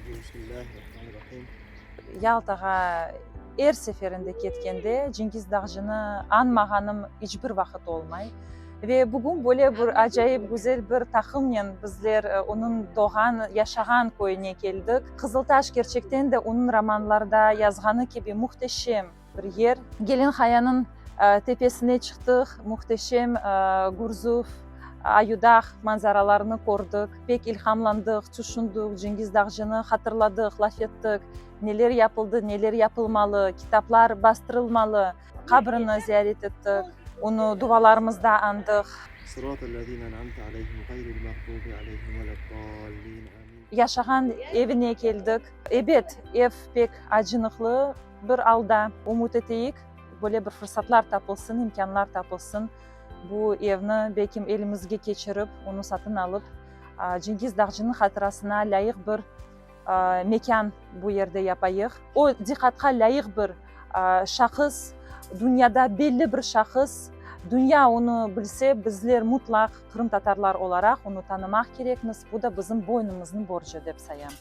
Bismillahirrahmanirrahim. Yaltağa er seferinde ketkende Cengiz Dağcını añmağanım iç bir vaqıt olmay. Ve bugün böyle bir acayip güzel bir taqımnen bizler onıñ doğğan, yaşağan köyüne keldik. Qızıltaş kerçekten de onıñ romanlarda yazğanı kibi mühteşem bir yer. Gelin Qayanıñ tepesine çıqtıq, mühteşem Gurzuf, Ayudağ manzaralarını kördik, pek ilhamlandıq, tüşündik, Cengiz Dağcını hatırladıq, laf ettik, neler yapıldı, neler yapılmalı, kitaplar bastırılmalı, qabrini ziyaret ettik, onı duvalarımızda añdıq. Sıratellezine en'amte aleyhim gayril mağdubi aleyhim veleddallin, amin. Yaşağan evine keldik. Ebet, ev pek acınıqlı bir alda. Ümüt eteyik, böyle bir fırsatlar tapılsın, imkânlar tapılsın, bu evni belkim elimizge keçirip, onı satın alıp, Cengiz Dağcınıñ hatırasına lâyıq bir mekân bu yerde yapayıq. O, diqqatqa lâyıq bir şahıs, dünyada belli bir şahıs. Dünya onı bilse, bizler mutlaq, qırımtatarlar olaraq, onı tanımaq kerekmiz. Bu da bizim boynumıznıñ borcu, dep sayam.